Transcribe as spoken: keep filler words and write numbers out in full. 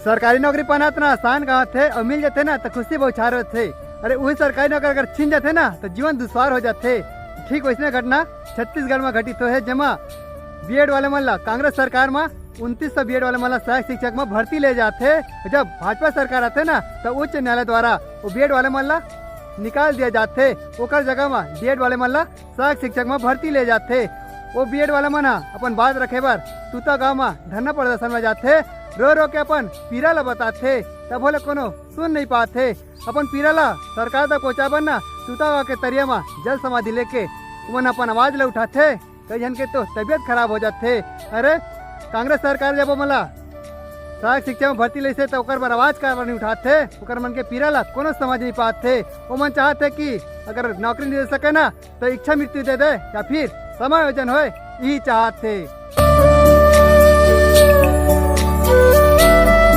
सरकारी नौकरी पाना इतना आसान कहाथे, अउ मिल जाथे ना, त खुशी बौछार होथे। अरे, उही सरकारी नौकरी अगर छीन जाथे ना, त जीवन दुश्वार हो जाथे। ठीक वैसने घटना छत्तीसगढ़ म घटित होए हे, जेमा बीएड वाले मन ला कांग्रेस सरकार म उनतीस सौ बीएड वाले मन ला सहायक शिक्षक म भर्ती ले जाथे। जब भाजपा सरकार आथे ना, त उच्च न्यायालय द्वारा वो बीएड वाले मन ला निकाल दिया जाथे, ओकर जगह म डीएड वाले मन ला सहायक शिक्षक म भर्ती ले जाथे। वो बीएड वाले मन ह अपन बात रखे बर तूता गांव म धरना प्रदर्शन म जाथे, रो रो के अपन पीरा ला बताथे, तभो ले कोनो सुन नहीं पाथे। अपन पीरा ला सरकार तक पहुंचा बर ना तूता गांव के तरिया म जल समाधि लेके उमन अपन आवाज ला उठाथे। कई झन के तो तबीयत खराब हो जाथे। अरे, कांग्रेस सरकार जब ओमन ला सहायक शिक्षा में भर्ती लेसे, त ओकर बर आवाज काबर नहीं उठाथे? ओकर मन के पीरा ला कोनो समझ नहीं पाथे। ओमन चाहथे कि अगर नौकरी नहीं दे सके ना, तो इच्छा मृत्यु दे दे या फिर समायोजन होए, यही चाहथे।